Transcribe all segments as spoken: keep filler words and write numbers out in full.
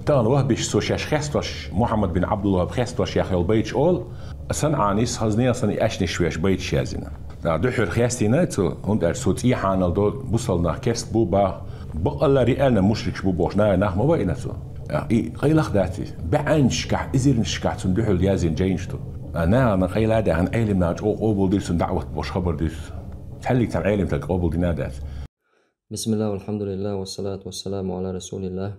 Тахана ваххабисташ, цо шаьш хестош, Мухьаммад бин Ӏабдул-ВаххӀаб хестош яха йола байташ олу, СанӀанис хазна а санна и аьшнаш веш байташ яздина. А, дуьххьара хестийна цо, хӀунда аьлча цо цӀий хьанал до, бусалба нах керста бу баха, бакъалла а реально мушрикаш бу бохуш, наха нах ма вайна цо. А, и къайлах дац иза. БӀеннашкахь, эзарнашкахь цунна дуьхьал яздина жайнаш ду. А, нахана къайла а даьхна, Ӏелам наха чӀогӀа къобалдира цунна даӀват бохуш хабар дуьйцу. Цхьаллиг цхьана Ӏелам стага къобалдина а дац. بسم الله والحمد لله والصلاة والسلام على رسول الله.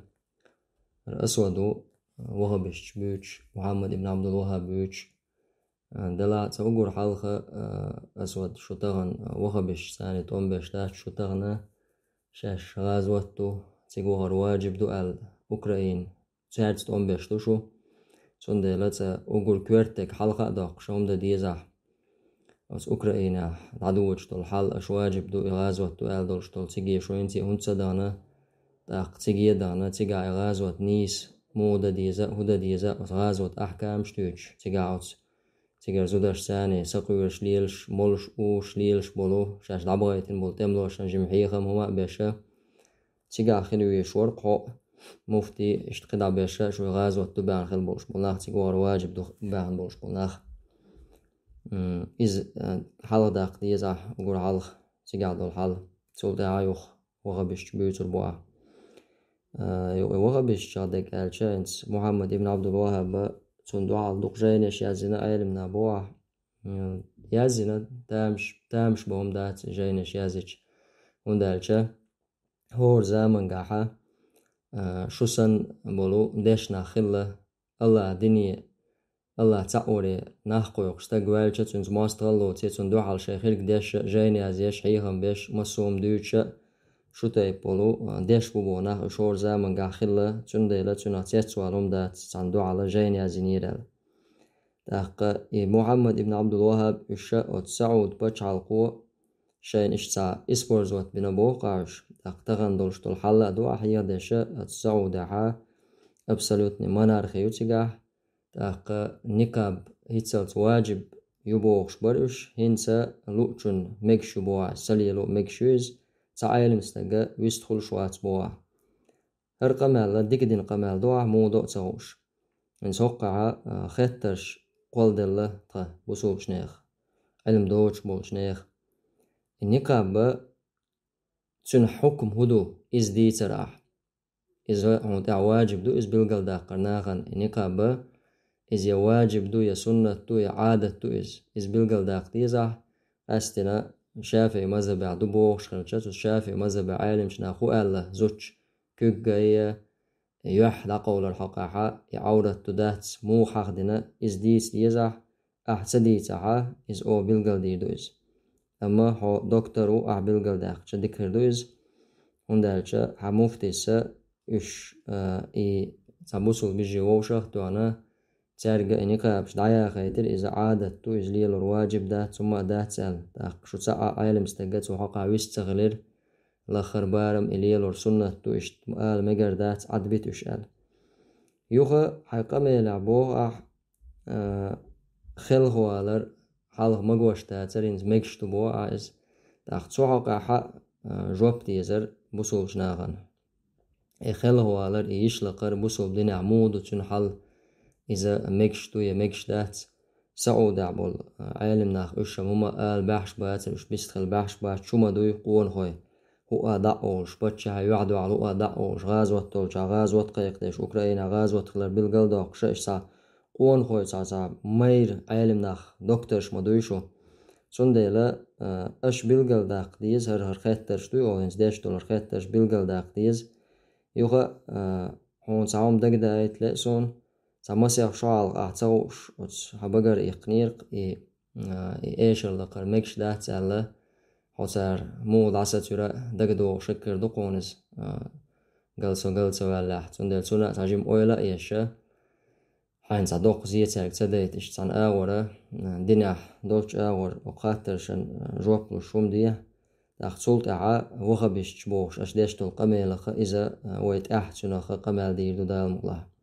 Асваду, ваххабисташ буьйцуш, Мухьаммад ибн Ӏабдул-ВаххӀаб буьйцуш. Делахь цхьа уггар хьалха, а, Асвад, шу тахана, а, ваххабисташ царна тӀом беш дац, шу тахана шаьш гӀазот ду, цига вахар ваджиб ду аьлла, Украина, цаьрца тӀом беш ду шу. Цундела цхьа уггар коьртаниг хьалха а доккхуш, хӀума дан дезахь. Оцу Украинехь дӀадоьдуш долу хьал, аша ваджиб ду, и гӀазот ду аьлла долуш долу, цига шу хӀинца а хӀунда ца дахана, тӀаккха цига а дахана, цигахь и гӀазот нийса муха дан деза, хӀун дан деза, оцу гӀазот ахькамаш туьйцуш, цигахь оцу, цигара зудаш царна сакхоьруш лелаш, молуш, уьш лелаш болу, шаьш дӀабахийтина болу тӀемалошна жима хьехам хӀума а беша, цигахь хила везаш вара кхо муфти, иштта кхидӀа беша, шу гӀазот ду баьхна хила болуш болу нах, цига вахар ваджиб ду баьхна болуш болу нах. М, иза, а, хьалха даккха деза ахь, уггар хьалха цигахь долу хьал. Цул тӀаьхьа юха ваххабисташ буьйцур бу ахь. А, юха и ваххабисташах дерг аьлча, хӀинца Мухьаммад ибн Ӏабдул-ВаххӀаба, цунна дуьхьал дукха жайнаш яздина Ӏелам наха боху ахь. М, яздина, тамаш, тамаш боху-м дац жайнаш яздича. ХӀунда аьлча хӀора замангахьа, а, шу санна болу дешна нах хилла, АллахӀ дине, АллахӀ цхьаъ варе нах кхойкхуш стаг ваьлча, цуьнца мостагӀалла лоций, цунна дуьхьал шайн хилла деш а, жайна язъеш, хьехам беш, массо а хӀума дуьйцуш а, шу тайпа болу, а, деш бу боху нах уьш хӀора замангахь хилла, цундела цуьнах цецвала хӀума дац, цхьана дуьхьал жайна яздинера аьлла. ТӀаккха и Мухьаммад ибн Ӏабдул-ВаххӀаб уьш оцу СаӀуд пачхьалкхо шайна иштта цхьа использовать бина боху ахь уьш. ТӀаккха тахана долуш долу хьал а ду ахь хьехадеш, оцу СаӀудехьа абсолютный монархи ю цигахь. ТӀаккха никъаб хӀинццалц ваджиб ю бохуш бара уьш, хӀинца луучунна мегаш ю боху ахь, ца лело а мегаш ю иза, цхьа Ӏелам стага вистхуьлуш вац боху ахь. ХӀара къамел а дика дина къамел ду ахь, муха до а ца хууш. ХӀинца хӀокхахьа, а, хеттарш кхолладелла тхан бусулбачу нехан, Ӏилма доцуш болчу нехан. И никъаб а, цуьнан хьукм хӀун ду, иза дийцар ахь. Иза хьуна тӀехь ваджиб ду, иза билгалдаккхар нахана. И никъаб а, иза я ваджиб ду, я суннат ду, я Ӏадат ду иза. Иза билгалдаккха деза ахь, къаьстина ШафиӀи мазхабехь ду бохуш хилча, цу ШафиӀи мазхабехь Ӏелимчу наха хӀун аьлла, зудчу куьг а, юьхь дӀакъовлар хьокъехьа, и Ӏаврат ду дац, муха хьахдина, иза дийца деза ахь, ахь ца дийцахьа, иза оха билгалдийр ду иза. Амма хьо доктор ву, ахь билгалдаьккхича дика хир ду иза, хӀунда аьлча хьан муфтийс а уьш, а, и цхьа бусулба йижи вовшах а тоьхна, цаьрга и никъабаш дӀаяхийтира, иза Ӏадат ду, иза лелор ваджиб дац, хӀумма а дац аьлла. ТӀаккха шу цхьа а Ӏелам стага цу хьокъехь вист ца хилира, лаххара барам и лелор суннат ду, иштта ала мегар дац, Ӏадбита уьш аьлла. Юха хьайн къамелехь боху ахь, а, хелхавалар хьалха магош дацар, хӀинца мегаш ду боху ахь иза. ТӀаккха цу хьокъехьа, а, жоп дезар бусулбачу нахана. И хелхавалар, и йиш лакхар бусулба динехь муха ду, цуьнан хьал иза мегаш ду я мегаш дац. СаӀудехь болу, а, Ӏелим нах уьш а хӀума ала баьхьаш бацара, уьш бистхила баьхьаш бац, чу ма дуй къонахой. ХӀуъа дӀа а олуш, паччахьа юьхь дуьхьал хӀуъа дӀа а олуш, гӀазот долчохь гӀазот кхайкхадеш, Украинехь гӀазот хилар билгалдоккхуш, иштта цхьа къонахой, цхьа, цхьа майра Ӏелим нах, докторш ма дуй шу. Цундела, а, аша билгалдаккха деза, хӀара, хӀара хеттарш дуй, оха хӀинца деш долу хӀара хеттарш билгалдаккха деза. Юха, а, хьуна цхьа хӀума дагадаийта лаьа суна, цхьа масех шо хьалха ахь ца хууш, оцу хьан багара иккхинера-кх и, а, и эшар лакхара мегаш дац аьлла, хьо цара муха дӀасацвира дагадогӀуш хир ду кхунна иза, а, гал со гал ца ваьллехь. Цундела цунна а цхьа жима ойла а еш, хьайна цхьа доккха зен цаьрга ца дайта, иштта цхьана агӀора, а, динехь долчу агӀор оцу хаттаршна, а, жоп луш хӀума де. ТӀаккха цул тӀаьхьа ваххабисташ бохуш аша деш долу къамелах а иза, а, вай тӀаьхьа цуьнах а къамел дийр ду Дала мукъалахь.